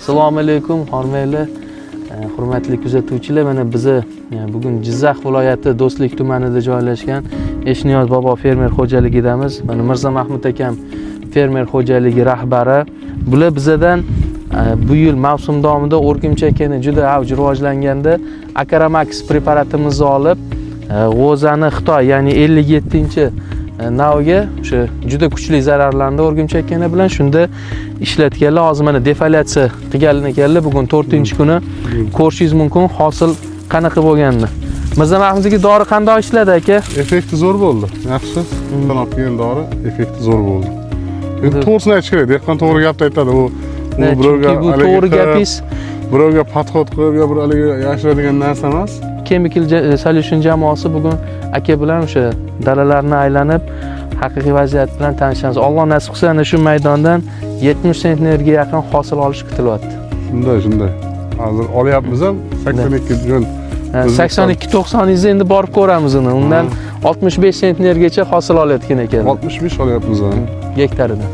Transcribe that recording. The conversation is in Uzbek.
Assalomu alaykum, hormanglar, hurmatli kuzatuvchilar. Mana bizni bugun Jizzax viloyati Do'stlik tumanida joylashgan Eshniyoz bobo fermer xo'jaligidamiz. Mana Mirza Mahmud akam, fermer xo'jaligi rahbari. Bular bizadan bu yil mavsum davomida o'rgimchakini juda avj rivojlanganda Akaramax preparatimizni olib, g'o'zani Xitoy, ya'ni 57 navga o'sha juda kuchli zararlandi o'rgimchak bilan, shunda ishlatganlar. Hozir mana defoliatsiya qilgan ekanlar, bugun 4-kuni. Ko'rishingiz mumkin hosil qanaqa bo'lganini. Mirza Mahmud aka, dori qandoq ishladi, aka? Effekti zo'r bo'ldi. Yaxshi. Olib kelgan dori effekti zo'r bo'ldi. Endi to'g'risini aytish kerak, dehqon to'g'ri gapni aytadi. U birovga Chunki bu haligi to'g'ri qilib, gapingiz. Birovga подход qilib yo bir haligi yashiradigan narsa emas. Chemical Solution jamoasi bugun aka bilan o'sha dalalarni aylanib, haqiqiy vaziyat bilan tanishamiz. Alloh nasib qilsa, ana shu maydondan 70 sentnerga yaqin hosil olish kutilyapti. Shunday. Hozir olyapmiz ham 82 jo'n. 82 90 endi borib ko'ramiz uni. Undan 65 sentnergacha hosil olayotgan ekan. 65 olyapmiz ha. Gektaridan.